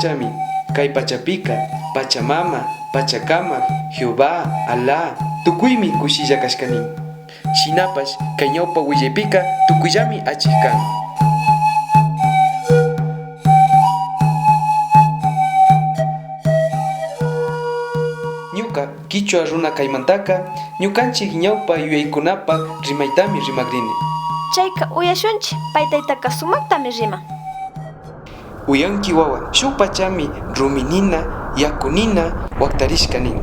pachami kay pachapika Pachamama, Pachakamak, Jehová, Alá, tukuymi kushilla kashka nin. Shinapash kay ñawpa willaypika tukuyllami achik kan. Ñuka kichwa runa kaymantaka ñukanchik ñawpa yuyaykunapak rimaytami rimakrini. Chayka uyashunchik, pay taytaka sumaktami riman. Uyanki wawa, shuk pachami ruminina, yakunina waktarishka nin.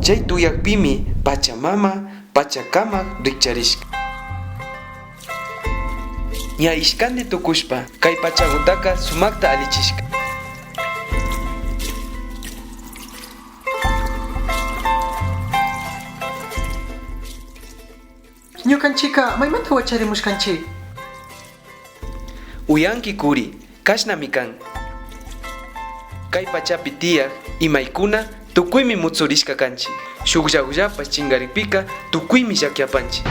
Chay tuyakpimi Pachamama, Pachakamak rikcharishka. Ña ishkandi tukushpa kay pachagutaka sumakta allichishka. Ñukanchika maymanta wacharimushkanchik? Uyanki kuri, kashnami kan. Kay pachapi tiyak imaykuna tukuymi mutsurishka kanchik. Shukllakullapash chinkarikpika tukuymi llakiapanchik.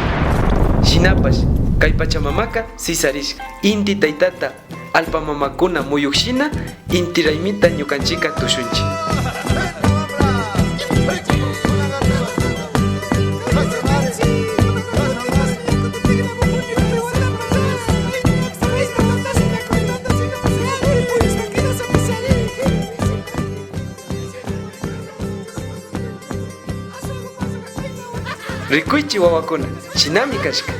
Shinapash kay pachamamaka sisarishka. Inti taytata allpa mamakuna muyuk shina inti raymita ñukanchika tushunchik. Rikuychik wawakuna, shinami kashka.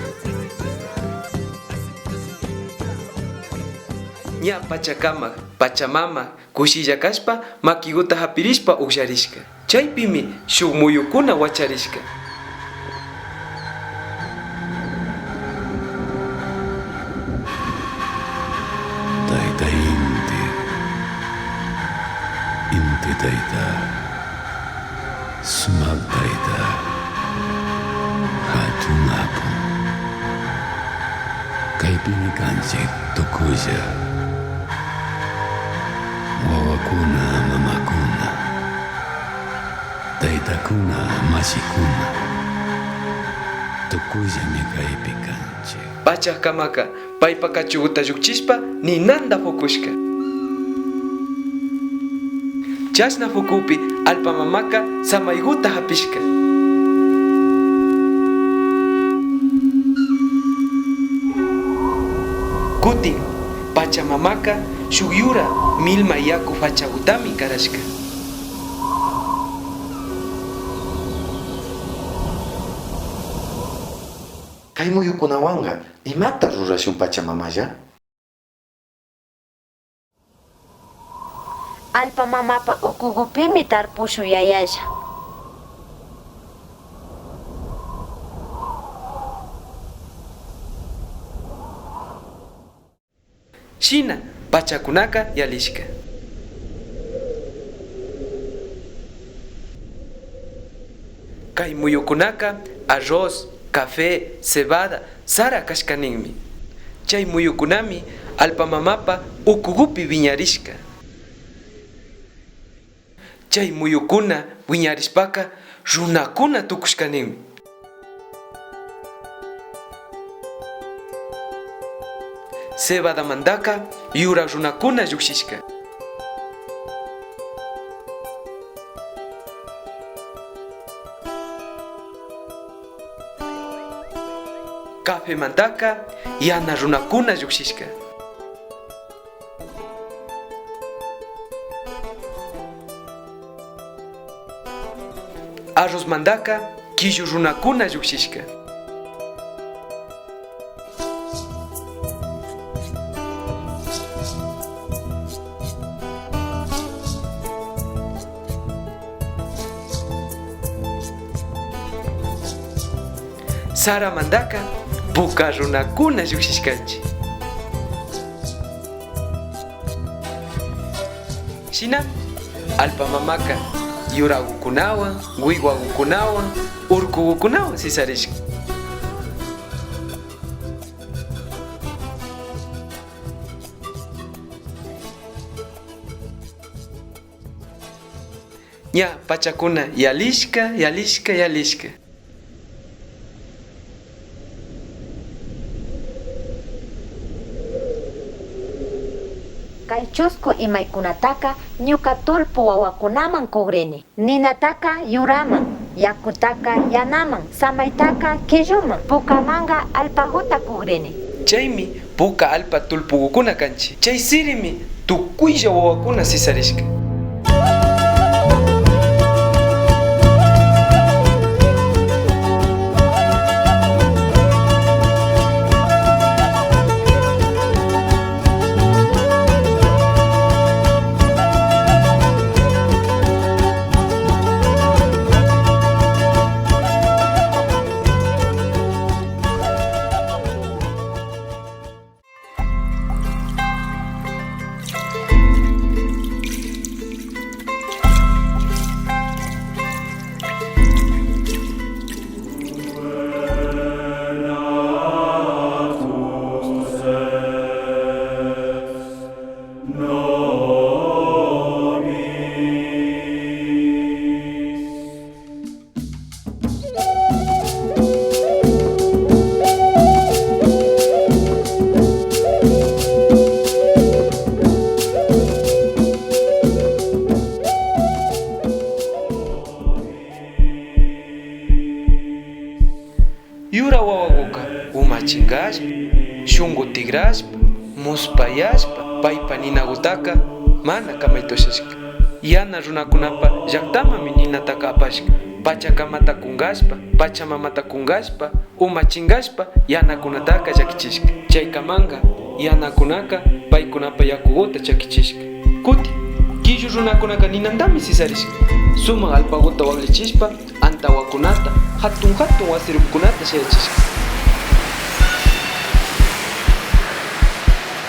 Ña Pachakamak, Pachamama kushilla kashpa makiguta hapirishpa ukllarishka. Chaypimi shuk muyukuna wacharishka. Tayta Inti, Inti Tayta, Sumak Tayta, Hatun Apu. Kaypimi kanchik tukuylla. Wawakuna, mamakuna, taytakuna, mashikuna, tukuyllami kaypi kanchik. Pachak kamaka paypa kachuguta llukchishpa ninanta fukushka. Chashna fukupi allpa mamaka samayguta hapishka. Kutin Pachamamaka shuk yura milma yaku fachagutami karashka. Kay muyukunawanka imata rurashun Pachamamalla? Allpa mamapa ukugupimi tarpushun yayalla. Shina pachakunaka yalishka. Kay muyukunaka arroz, café, cebada, sara kashka ninmi. Chay muyukunami allpa mamapa ukugupi wiñarishka. Chay muyukuna wiñarishpaka runakuna tukushka ninmi. Cebadamantaka yurak runakuna llukshishka. Cafemantaka yana runakuna llukshishka. Arrozmantaka killu runakuna llukshishka. Saramantaka puka runakuna llukshishkanchik. Shina allpa mamaka yuragukunawan, wiwagukunawan, urkugukunawan sisarishka. Ña pachakuna yalishka, yalishka, yalishka. Kay chusku imaykunataka ñuka tulpu wawakunaman kugrini. Ninataka yuraman, yakutaka yanaman, samaytaka killuman, pukamanga allpaguta kugrini. Chaymi puka allpa tulpugukuna kanchik. Chay sirimi tukuylla wawakuna sisarishka. Yura wawaguka umachingashpa, shunku tigrashpa, muspayashpa, paypa ninagutaka mana kamaytushashka. Yana runakunapa llaktamami ninataka apashka. Pachakamata kunkashpa, pachamamata kunkashpa, umachingashpa yanakunataka llakichishka. Chaykamanga yanakunaka paykunapa yakuguta chakichishka. Kutin killu runakunaka ninantami sisarishka. Sumak allpaguta waklichishpa antawakunata, hatun hatun wasirukunata shayachishka.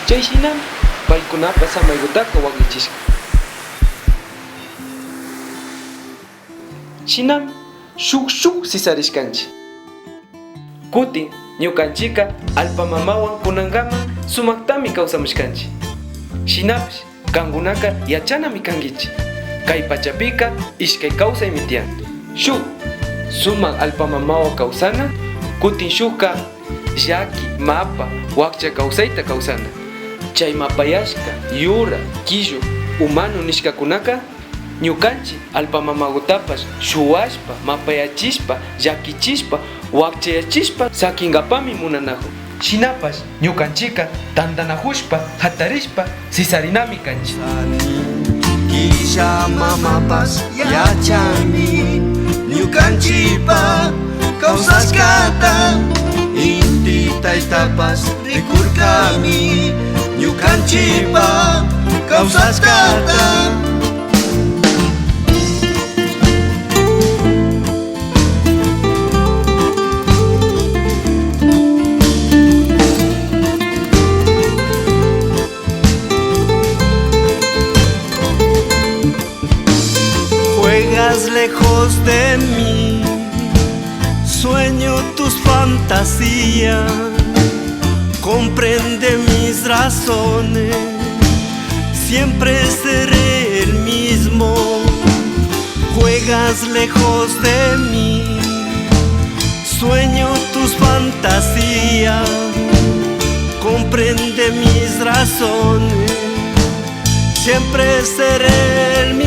Chay shinami paykunapa samaygutaka waklichishka. Shinami shuk shuk sisarishkanchik. Kutin ñukanchika allpa mamawan kunankama sumaktami kawsamushkanchik. Shinapish kankunaka yachanami kankichik. Kay pachapika ishkay kawsaymi tiyan. Shuk sumak allpa mamawan kawsana, kutin shukka llaki, mapa, wakcha kawsayta kawsana. Chay mapayashka, yura, killu, humano nishkakunaka ñukanchik allpa mamagutapash shuwashpa, mapayachishpa, llakichishpa, wakchayachishpa sakinkapami munanakun. Shinapash ñukanchika tantanajushpa, hatarishpa, sisarinami kanchik. Killa mamapash yachani ñukanchikpa kawsashkata, inti taytapash rikurkani ñukanchikpa kawsashkata. Juegas lejos de mí, sueño tus fantasías, comprende mis razones, siempre seré el mismo. Juegas lejos de mí, sueño tus fantasías, comprende mis razones, siempre seré el mismo.